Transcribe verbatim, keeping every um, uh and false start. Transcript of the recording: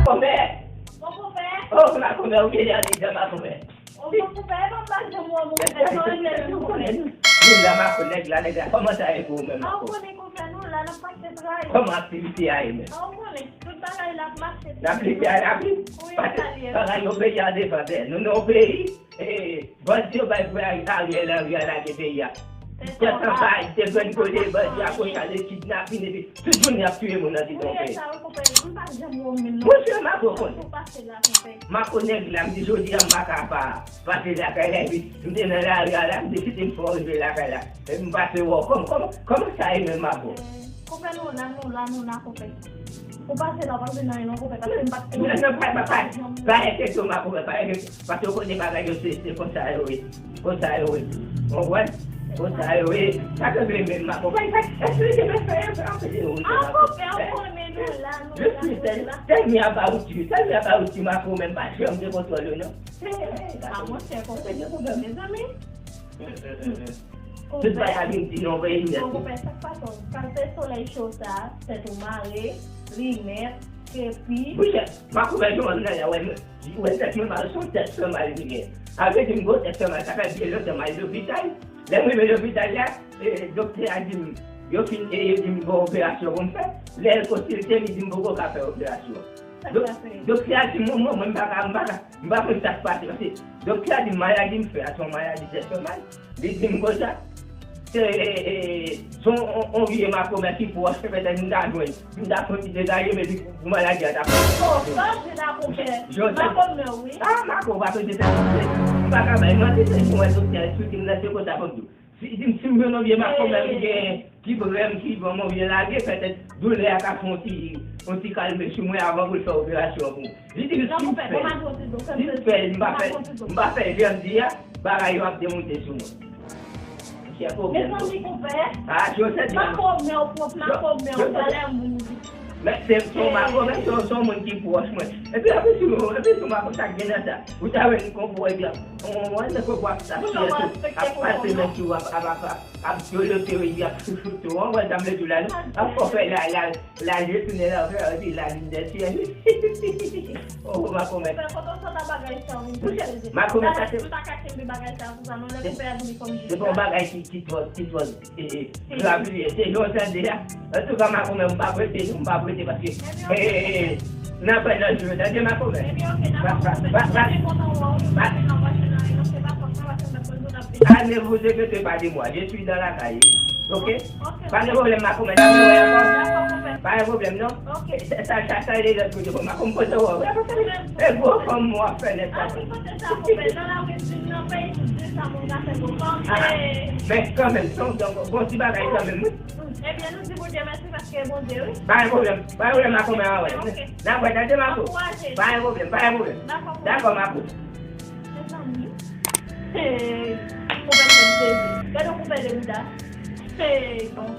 Konpè! Bon, konpè! Oh, makomè, ou genlè andedan, makomè. Oh, bon, konpè, e pa m pa janm wè w, konpè, sa w regle menm, konpè. Nou la, makomè, nèg la, nèg la, kòman sa ye pou ou menm, makomè? Ah, ou konnen, konpè, nou la, n ap mache travay. Kòman aktivite a ye menm? Ah, ou konnen, tout bagay la ap mache. N ap lite a lapli. Wi, sa l ye. Bagay yo peyi a devan dèyè nou, nan yon peyi. Eh, bandi yo bay frè Ariel Henry a lage peyi a. Tèt anba, te grenn kole, bandi a konsa, le kidnapin, epi tout jounen y ap tiye moun nan ti tonbe. Monchè, Mako konn. Mako nèg la, m di jodi a m pa ka pa pase lakay la, epi m te nan lari a la, m te kite m fè w rive lakay la. Epi m pase wè w, kòman, kòman, kòman sa ye menm, Mako? Konpè, nou la, nou la, nou la, konpè. Ou pase la, ou pa jwenn anyen non, konpè, paske m pa t... Non, non, pa, pa, pa, pa enkyete w, makomè, pa enkyete w. Paske w konnen bagay yo se, se konsa yo ye. Konsa yo ye. Ou konprann? Konsa yo ye. Sa ke vle menm, makomè, pa, pa, esplike, men fè, fè anpil de wout, makomè. Ah, konpè, ou konnen nou la, nou la, nou la. Just listen. Tell me about you. Tell me about you, makomè, m pa janm gen kontwòl yo, non. Ah, monchè, konpè, mezanmi. Tout bagay vin di non, veye nèt. Bon, konpè, sa k pase w? Kalite solèy cho sa, tèt ou mare, linèt, kepi. Monchè, makomè, jan w ap gade a, wè, wè tèt mwen mal, se yon tèt fè mal li gen. A vle di, m gon tèt fè mal, sa fè byen lontan m al lopital. Lè m rive lopital la, e, doktè a di m, yo fin, e, yo di m gon operasyon pou m fè. Lè l konsilte m, li di m poko ka fè operasyon. Sa k pase? Doktè a di m, mwen, mwen, mwen, m pa ka, m pa ka. M pa konn sa k pase, paske doktè a di m maladi m fè a, se yon maladi tèt fè mal. Li di m konsa, se, e, e, se yon, yon, yon vye makomè ki pwòch, se petèt m ta jwenn, m ta fè yon ti degaje, men pou, pou maladi a ta fè. Oh, sa w di la, konpè. Makomè, wi. Ah, Mako, pa sonje sa, m pa ka bay manti, se pou wè doktè a eksplike m nan se konsa pou m di w. Si, si, si m jwenn yon vye makomè ki gen, ki prè m, ki ban m yon vye lage, petèt doulè a ka fè yon ti, yon ti kalme sou mwen avan pou l fè operasyon pou mwen. Li di m si m fè, si m fè, m pa fè, m pa fè jan m di a, bagay yo ap demonte sou mwen. Monchè, pwoblèm. Mezanmi, konpè. Ah, Joseph, makomè w pwòp, makomè w, talè moun. Men se, se yon makomè, se yon, se yon moun ki pwòch mwen. Epi, epi sou, epi sou makomè, sa k gen nan sa? Ou ta wè li konpò, epi, on, on, on, konpò ap, ap, ap pase men sou, ap, ap, ap, ap, ap dolote, epi ap chouchoute. On wè sa m vle di w la, non? Ap fè w fè la, la, la, je tounen la, fè, epi la lin dè syèl. Oh, makomè. Konpè, kote w sot a bagay sa, wi. Makomè, sa se, m pa ka kenbe bagay sa pou sa, non, lè konpè a vini kòm jij la. Se pa yon bagay ki, ki twò, ki twò, e, e, grav li ye. Se jan w tande a. Antouka, makomè, m p ap rete, non, m p ap rete paske, e, e, e, n ap wè nan jou yo, tande, makomè. Ebyen, oke, dakò, konpè. M te kontan wè w, m pa te nan pase nan reyon, se pa fòs la, paske m mèt konn tou n ap vini. Ah, ne vous inquiétez pas de moi, je suis dans la calle, ok? Ok, ok. Pa gen pwoblèm, makomè, n ap wè ankò. Dakò, konpè. Pa gen pwoblèm, non? Ok. Sa, sa, sa, sa, e de lòt kote, bon, makomè, m kontan wè w. E gwo fanm w ap fè nèt la. A ki kote sa, konpè? Nan lari di, nan peyi di, sa moun ka fè gwo fanm. Ah, men kanmenm, se yon bon ti bagay kanmenm, wi. Ebyen, nou di Bondye mèsi paske Bondye, wi. Pa gen pwoblèm. Pa gen pwoblèm, makomè, anwè. Ok. N ap wè, tande, Mako. Ankouraje. Pa gen pwoblèm, pa gen pwoblèm. Dakò, konpè. Dakò, Mako. Mezanmi. Hey, konpè fè m plezi. Gade yon konpè de bouda. Hey, bon.